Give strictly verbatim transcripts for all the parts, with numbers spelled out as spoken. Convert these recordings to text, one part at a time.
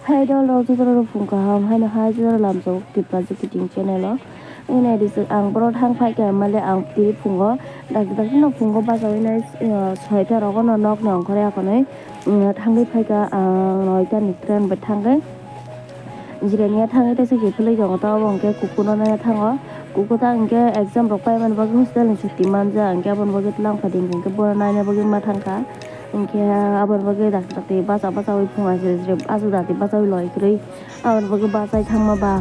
Hai dol rok joto rok phung kaham, haino hai joto rok lamjak Tipra Jukiting channel o. Wngwi nai di chwng, ang boro thang phai kha male ang twi phungo, dakti dakti no phungo bachawi nai, eh, soita rogo no nok ni ongkhorwi akonwi, mm, thangwi phai kha ang noita ni train bai thangwi. Jirania thangwi tei se kiphilwi tongo, to obo hwnkhe kuku no naina thango. Kuku ta hwnkhe exam rok paimani bagwi hostel ni chuti manja, hwnkhe aboni bagwi tlang phaidi hwnkhe bono naina bagwi ma thangkha. Hwnkhe aboni bagwi dakti dakti bacha bachawi phunga jre jre aswk dakti bachawi loi kwrwi. Aboni bagwi bachai thangma ba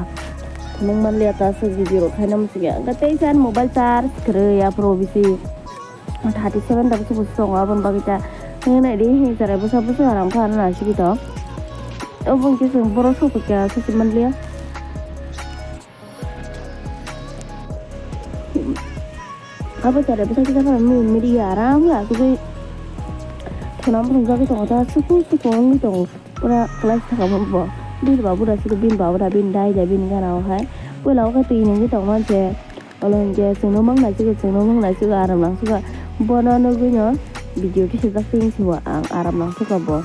phunuk manliya ta aswk video rok khaina muchungya. Hwnkhe teisa ani mobile charge kwrwi aphuru bisi. Thirty seven da bwswk bwswk tongo, aboni bagwi ta hinwi nai di, hinwi cherai bwsa bwswk aram kha, ano naisingwi tong. Obo hwnkhe chwng borok sokphaikha, sachi manliya. Abo cherai bwsa kisa phano mi-, media aram khe achugwi thwna muchungjagwi tongo ta, suku suku wngwi tongo. Pura class thangma bo. Bini babu da suku, bini babu da, bini dai da, bini gana o hai. Puila o khe twi nungwi tongma je. Olo hwnkhe chwngno mang naisikgo, chwngno mang naisikgo, aram nangsikgo. Bono nugwino video tisajak twi wngsibo ang aram nangsikgo bo.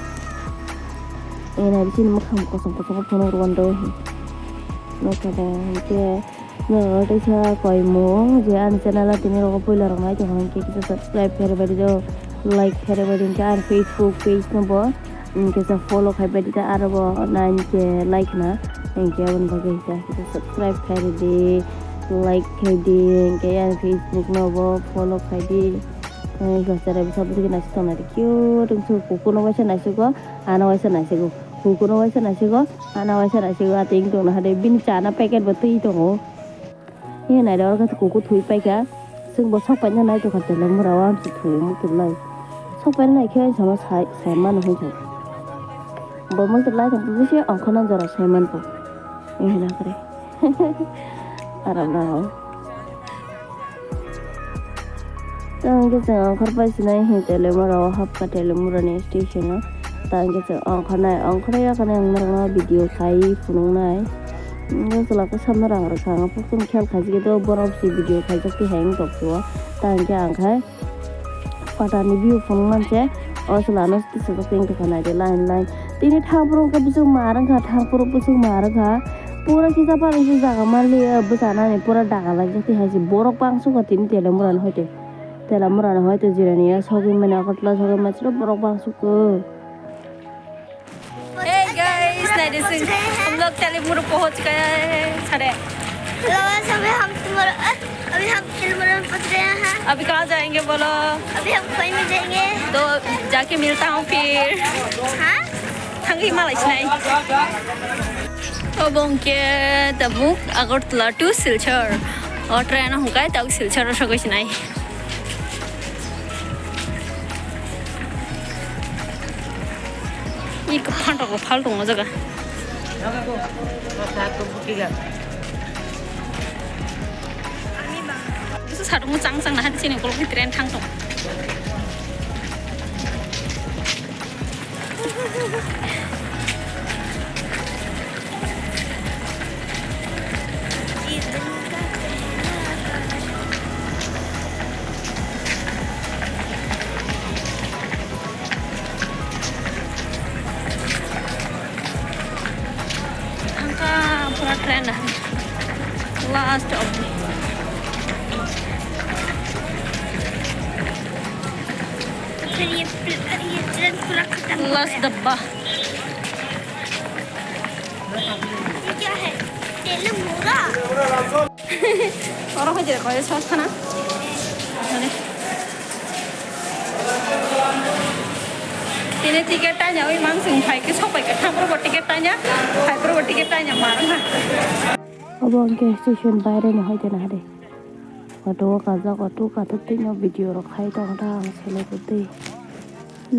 Ena bisini mwkhang kosom kosom phunuk rwando. Nokha da hwnkhe norok teisa koimung je ani channel o tini rogo puila rok nai tongkha hwnkhe kisa subscribe khe rwbaidi do, like khe rwbaidi hwnkhe ani Facebook page no bo. Hwnkhe sa follow khai bai di ta, aro bo nine K like na. Hwnkhe aboni bagwi hwnkhe subscribe khai rw di, like khai di, hwnkhe yang Facebook no bo follow khai di. Hwnkhe cherai bwsa bwswk naisik tong nai di, cute wngsugo, kuku no waisa naisigo, ano waisa naisigo, kuku no waisa naisigo, ano waisa naisigo, atwng tong nai hade bini chana packet bo twi tongo. He nai rw khe kuku thwi paikha. Chwng bo sok paina nai tongkha, tele mura o amsi thwi mukti lai. Sok paina nai khe sama sai, sai mano hwnkhe. Bo mukti lai tong bisi ongkhorna jora sai man bo. He na kare. Aram na o. Tang khe chwng ongkhor pai sinai he tele mura o hapkha, tele mura ni station o. Tang khe chwng ongkhornai, ongkhorwi yakhani ang norokno video khai phunuknai. Bo chwla khe samno rang rwkha, ang phone khel khaisike to borok si video khaijak twi hai wng tong phio. Tang khe ang khai phatani view phunuk manse o chwlano tisajak twi wng tongkha naidi line line. Tini thangphuru khe bwswk mar wngkha, thangphuru bwswk mar wngkha. Pura kisa pano se jaga manliya bwchanani pura daga laijak twi hai se borok bangsugo tini tele murano hoite. Tela murano hoite jirani ya sogwi mani, Agartala sogwi mani, borok bangsugo. Hey guys, nai de sing. हम लोग तेलुगु पोहोच गए हैं, सारे। Hello, सभी हम तुम्हारा, अभी हम तेलुगु में पहुंच गए हैं। अभी कहाँ जाएंगे बोलो? अभी हम खोई में जाएंगे। तो जाके मिलता हूँ फिर। हाँ? Thangwi malai sinai. Obo hwnkhe tabuk Agartala to Silchar. O train o hwnkhe tabuk Silchar o sogwi sinai. Iko phantok ko phal tongo jaga. Bwsa satung chang chang na hadi chini ukulok train thang tong. Thangkha pura train last of the फिर ये प्ल-, ये ट्रेन पूरा खत्म हो last गया। डब्बा। ये क्या है? तेलुगुरा। Oro hoi jere koi sos khana. Mane. Tini ticket tanya oi mang sing phai ke sopai ke thang puro ticket tanya, phai puro ticket tanya mar na. Obo hwnkhe station baire ni hoi jana hade. Auto o kajak, auto kathok twi no video rok khai tong ta ang selek twi.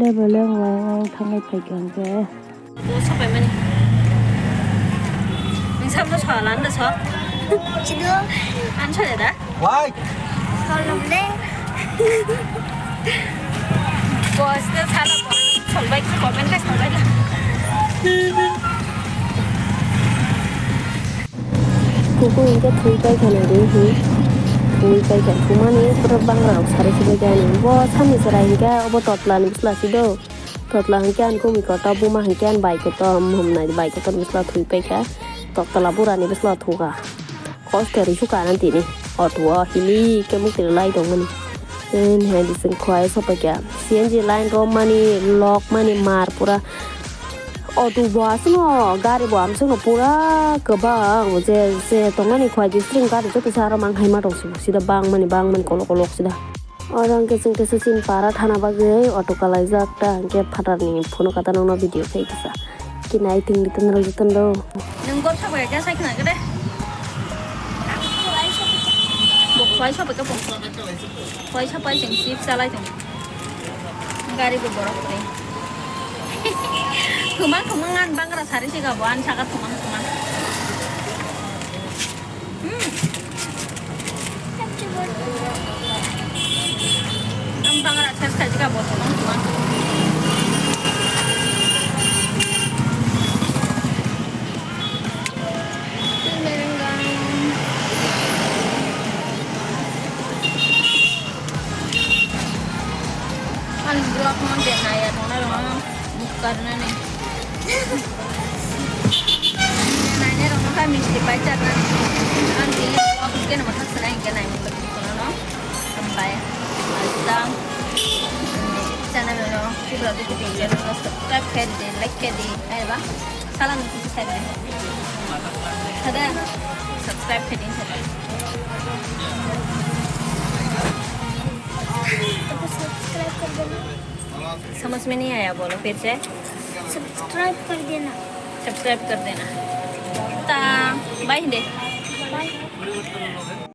Level wng wng wng thangwi phaikha hwnkhe. Bo sopaimani. Nwng sabno soalan da so? Chino. An soya da? Why? Solom le. Bo sida sala bo solbai comment kai solbai da. Kuku hwnkhe thwi paikha nai di hi. Thwi paikha. Thumani pura bangra rok sari sibaijaknai. Bo sani chwrai hwnkhe obo totla ni bwsla si do. Totla hwnkhe ani kumi kotor, buma hwnkhe ani bai kotor, hum, hum nai bai kotor bwsla thwi paikha. Toktala burani bwsla thuka. Kosto ri suka nang tini. Auto o hili khe mukti lai tongmani. Tei hai di chwng khwlai sopaikha. C N G line romani, lokmani mar pura. Auto bo aswkno, gari bo aswkno pura kwbang. Je, je tongmani khwlai di chwng gari joto sa aro mang hai ma tong sida bangmani, bangmani kolok kolok sida. Oro hwnkhe chwng teisa chini para thana bagwi auto kalaijak ta hwnkhe phatarni phunukha ta nokno video khai kisa. Kinai thwngwi twnrwk twnrw. Nwng gor sabai khe sai khna khe de. Bo khwlai sabai khe bo. Khwlai sabai chwng chips chalai tong. Gari bo borok kwrwi. Thumang thumang an bangra sari se gabo an saka thumang thumang. Hmm. Ang bangra ses khai jika bo thumang thumang. Ang vlog no de naya tongna rong. Buk karnani. Naina rok kha misti pai charnani. Ang di office ke nama thak sana ingke nai mukha di kono no. Sampai. Asta. Channel no. Kibra di kuting channel no subscribe khe di, like khe di. Ayo ba. Salam ni kuting khe di. Sada. Subscribe khe di. Subscribe kar dena. समझ में नहीं आया, बोलो फिर से। सब्सक्राइब कर देना। सब्सक्राइब कर देना। Ta, bye hindi. Bye.